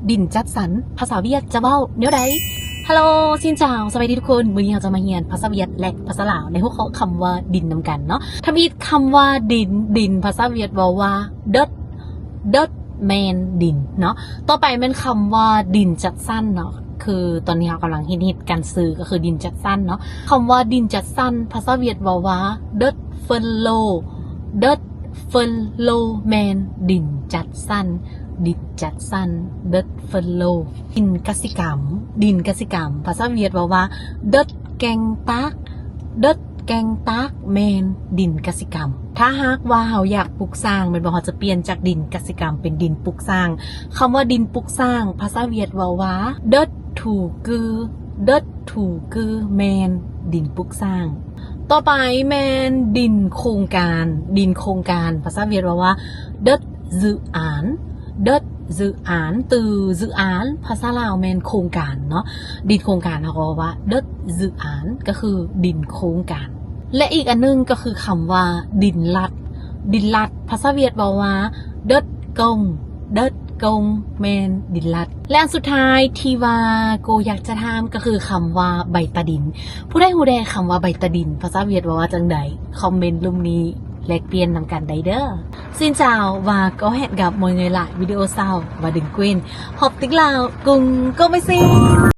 ດິນຈັດສັນ ພາສາຫວຽດຈະເວົ້າແນວໃດ? ຮັລໂຫຼ ຊິນຈາວ ສະບາຍດີທຸກຄົນ. ມື້ນີ້ເຮົາຈະມາຮຽນພາສາຫວຽດ ແລະ ພາສາລາວ ໃນຫົວຂໍ້ຄຳວ່າດິນນຳກັນເນາະ. ທຳອິດຄຳວ່າດິນ, ດິນພາສາຫວຽດເວົ້າວ່າ ເດິດ, ເດິດ ແມ່ນດິນເນາະ. ຕໍ່ໄປແມ່ນຄຳວ່າດິນຈັດສັນເນາະ, ຄືຕອນນີ້ເຮົາກຳລັງຮິດໆກັນຊື່ ກໍຄືດິນຈັດສັນເນາະ. ຄຳວ່າດິນຈັດສັນ ພາສາຫວຽດເວົ້າວ່າ ເດິດ ເຟີນໂລ, ເດິດ ເຟີນໂລ ແມ່ນດິນຈັດສັນ, ດິນຈັດສັນ ເດິດ ເຟີນໂລ. ດິນກະສິກຳ, ດິນກະສິກຳ ພາສາຫວຽດເວົ້າວ່າ ເດິດ ແກງຕາກ, ເດິດ ແກງຕາກ ແມ່ນດິນກະສິກຳ. ຖ້າຫາກວ່າເຮົາຢາກປູກສ້າງແມ່ນບໍ່, ເຮົາຈະປ່ຽນຈາກດິນກະສິກຳເປັນດິນປຸກສ້າງ. ຄຳວ່າດິນປຸກສ້າງ ພາສາຫວຽດເວົ້າວ່າ ເດິດ ຖູ ກື, ເດິດ ຖູ ກື ແມ່ນດິນປຸກສ້າງ. ຕໍ່ໄປແມ່ນດິນໂຄງການ, ດິນໂຄງການ ພາສາຫວຽດເວົ້າວ່າ ເດິດ dự án, ເດິດ dự án, ຫຼື dự án ພາສາລາວແມ່ນໂຄງການເນາະ. ດິນໂຄງການເຮົາກໍເວົ້າວ່າ ເດິດ dự án ກໍຄືດິນໂຄງການ. ແລະ ອີກອັນໜຶ່ງກໍຄືຄຳວ່າດິນລັດ, ດິນລັດ ພາສາຫວຽດເວົ້າວ່າ ເດິດ công, ເດິດ công ແມ່ນດິນລັດ. ແລະ ອັນສຸດທ້າຍທີ່ວ່າໂກຢາກຈະຖາມກໍຄືຄຳວ່າໃບຕາດິນ. ຜູ້ໃດຮູ້ແດ່ຄຳວ່າໃບຕາດິນ ພາສາຫວຽດເວົ້າວ່າຈັ່ງໃດ? ຄອມເມັນລຸ່ມນີ້ແລກປ່ຽນນຳກັນໄດ້ເດີ້. Xin chào và có hẹn gặp mọi người lại video sau. Và đừng quên học tiếng Lào cùng cô Mai Xin.